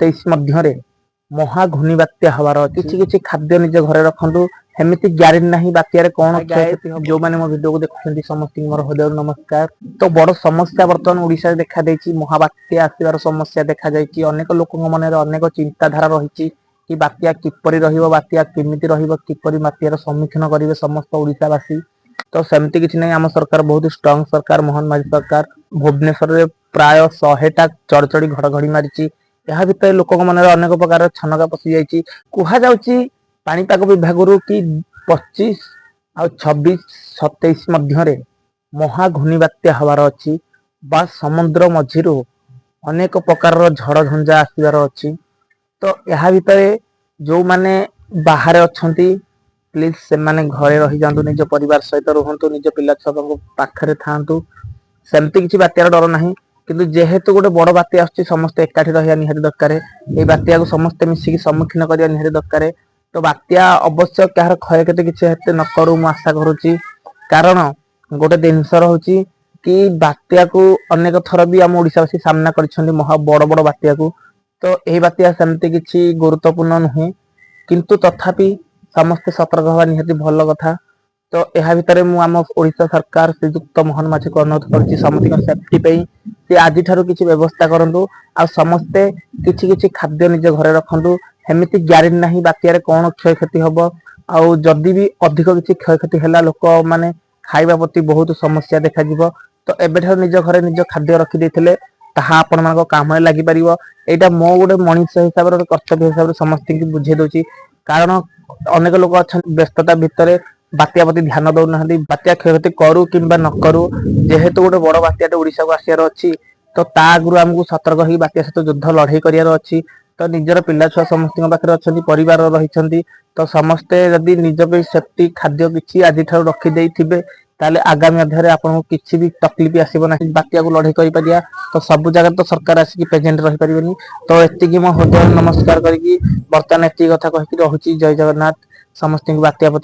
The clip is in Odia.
27 ମଧ୍ୟରେ ମହା ଘୂର୍ଣ୍ଣିବାତ୍ୟା ହବାର ଅଛି। କିଛି କିଛି ଖାଦ୍ୟ ନିଜ ଘରେ ରଖନ୍ତୁ। ସେମିତି ଗ୍ୟାରେଣ୍ଟି ନାହିଁ ବାତ୍ୟାରେ କଣ କ୍ଷୟକ୍ଷତି ହବ। ଯୋଉମାନେ ମୋ ଭିଡିଓକୁ ଦେଖୁଛନ୍ତି, ସମସ୍ତଙ୍କୁ ମୋର ହୃଦୟରୁ ନମସ୍କାର। ତ ବଡ ସମସ୍ୟା ବର୍ତ୍ତମାନ ଓଡିଶାରେ ଦେଖାଦେଇଛି। ମହାବାତ୍ୟା ଆସିବାର ସମସ୍ୟା ଦେଖାଯାଇଛି। ଅନେକ ଲୋକଙ୍କ ମନରେ ଅନେକ ଚିନ୍ତାଧାରା ରହିଛି କି ବାତ୍ୟା କିପରି ରହିବ, ବାତ୍ୟା କେମିତି ରହିବ, କିପରି ବାତ୍ୟାର ସମ୍ମୁଖୀନ କରିବେ ସମସ୍ତ ଓଡିଶାବାସୀ। ତ ସେମିତି କିଛି ନାହିଁ। ଆମ ସରକାର ବହୁତ ଷ୍ଟ୍ରଙ୍ଗ ସରକାର, ମୋହନ ମାଝୀ ସରକାର। ଭୁବନେଶ୍ୱରରେ ପ୍ରାୟ 100ଟା ଚଡଚଡି ଘଡଘଡି ମାରିଛି। ଏହା ଭିତରେ ଲୋକଙ୍କ ମନରେ ଅନେକ ପ୍ରକାର ଛନକା ପଶି ଯାଇଛି। କୁହାଯାଉଛି ପାଣିପାଗ ବିଭାଗରୁ କି 25 ଆଉ 26, 27 ମଧ୍ୟରେ ମହା ଘୂର୍ଣ୍ଣିବାତ୍ୟା ହବାର ଅଛି ବା ସମୁଦ୍ର ମଝିରୁ ଅନେକ ପ୍ରକାରର ଝଡ ଝଞ୍ଜା ଆସିବାର ଅଛି। ତ ଏହା ଭିତରେ ଯୋଉମାନେ ବାହାରେ ଅଛନ୍ତି, ପ୍ଲିଜ ସେମାନେ ଘରେ ରହିଯାଆନ୍ତୁ, ନିଜ ପରିବାର ସହିତ ରୁହନ୍ତୁ, ନିଜ ପିଲା ଛୁଆଙ୍କ ପାଖରେ ଥାଆନ୍ତୁ। ସେମିତି କିଛି ବାତ୍ୟାର ଡର ନାହିଁ, କିନ୍ତୁ ଯେହେତୁ ଗୋଟେ ବଡ ବାତ୍ୟା ଆସୁଛି, ସମସ୍ତେ ଏକାଠି ରହିବା ନିହାତି ଦରକାର। ଏଇ ବାତ୍ୟାକୁ ସମସ୍ତେ ମିଶିକି ସମ୍ମୁଖୀନ କରିବା ନିହାତି ଦରକାର। ତ ବାତ୍ୟା ଅବଶ୍ୟ କାହାର କ୍ଷୟକ୍ଷତି କିଛି ଏତେ ନ କରୁ, ମୁଁ ଆଶା କରୁଛି। କାରଣ ଗୋଟେ ଜିନିଷ ରହୁଛି କି ବାତ୍ୟାକୁ ଅନେକ ଥର ବି ଆମ ଓଡିଶାବାସୀ ସାମ୍ନା କରିଛନ୍ତି, ମହା ବଡ ବଡ ବାତ୍ୟାକୁ। ତ ଏହି ବାତ୍ୟା ସେମିତି କିଛି ଗୁରୁତ୍ୱପୂର୍ଣ୍ଣ ନୁହେଁ, କିନ୍ତୁ ତଥାପି ସମସ୍ତେ ସତର୍କ ହବା ନିହାତି ଭଲ କଥା। ତ ଏହା ଭିତରେ ମୁଁ ଆମ ଓଡିଶା ସରକାର ଶ୍ରୀଯୁକ୍ତ ମୋହନ ମାଝୀକୁ ଅନୁରୋଧ କରୁଛି, ସମସ୍ତଙ୍କ ସେଫ୍ଟି ପାଇଁ ସେ ଆଜିଠାରୁ କିଛି ବ୍ୟବସ୍ଥା କରନ୍ତୁ ଆଉ ସମସ୍ତେ କିଛି କିଛି ଖାଦ୍ୟ ନିଜ ଘରେ ରଖନ୍ତୁ। ସେମିତି ଗ୍ୟାରେଣ୍ଟି ନାହିଁ ବାତ୍ୟାରେ କଣ କ୍ଷୟକ୍ଷତି ହବ। ଆଉ ଯଦି ବି ଅଧିକ କିଛି କ୍ଷୟକ୍ଷତି ହେଲା, ଲୋକମାନେ ଖାଇବା ପ୍ରତି ବହୁତ ସମସ୍ୟା ଦେଖାଯିବ। ତ ଏବେଠାରୁ ନିଜ ଘରେ ନିଜ ଖାଦ୍ୟ ରଖିଦେଇଥିଲେ ତାହା ଆପଣମାନଙ୍କ କାମରେ ଲାଗିପାରିବ। ଏଇଟା ମୋ ଗୋଟେ ମଣିଷ ହିସାବରେ, ଗୋଟେ କର୍ତ୍ତବ୍ୟ ହିସାବରେ ସମସ୍ତଙ୍କୁ ବୁଝେଇ ଦଉଛି। କାରଣ ଅନେକ ଲୋକ ଅଛନ୍ତି, ବ୍ୟସ୍ତତା ଭିତରେ ବାତ୍ୟା ପ୍ରତି ଧ୍ୟାନ ଦଉନାହାନ୍ତି। ବାତ୍ୟା କ୍ଷୟକ୍ଷତି କରୁ କିମ୍ବା ନ କରୁ, ଯେହେତୁ ଗୋଟେ ବଡ ବାତ୍ୟାଟେ ଓଡିଶାକୁ ଆସିବାର ଅଛି, ତ ତା ଆଗରୁ ଆମକୁ ସତର୍କ ହେଇକି ବାତ୍ୟା ସହିତ ଯୁଦ୍ଧ ଲଢେଇ କରିବାର ଅଛି। ତ ନିଜର ପିଲା ଛୁଆ ସମସ୍ତଙ୍କ ପାଖରେ ଅଛନ୍ତି, ପରିବାର ରହିଛନ୍ତି। ତ ସମସ୍ତେ ଯଦି ନିଜ ପାଇଁ ସେଫ୍ଟି ଖାଦ୍ୟ କିଛି ଆଜିଠାରୁ ରଖିଦେଇଥିବେ, ତାହେଲେ ଆଗାମୀ ଅଧ୍ୟାୟରେ ଆପଣଙ୍କୁ କିଛି ବି ତକଲିଫ ଆସିବ ନାହିଁ, ବାତ୍ୟାକୁ ଲଢେଇ କରିପାରିବା। ତ ସବୁ ଜାଗାରେ ତ ସରକାର ଆସିକି ପ୍ରେଜେଣ୍ଟ ରହିପାରିବେନି। ତ ଏତିକି ମୋ ହୃଦୟରୁ ନମସ୍କାର କରିକି ବର୍ତ୍ତମାନ ଏତିକି କଥା କହିକି ରହୁଛି। ଜୟ ଜଗନ୍ନାଥ। ସମସ୍ତଙ୍କୁ ବାତ୍ୟା ପ୍ରତି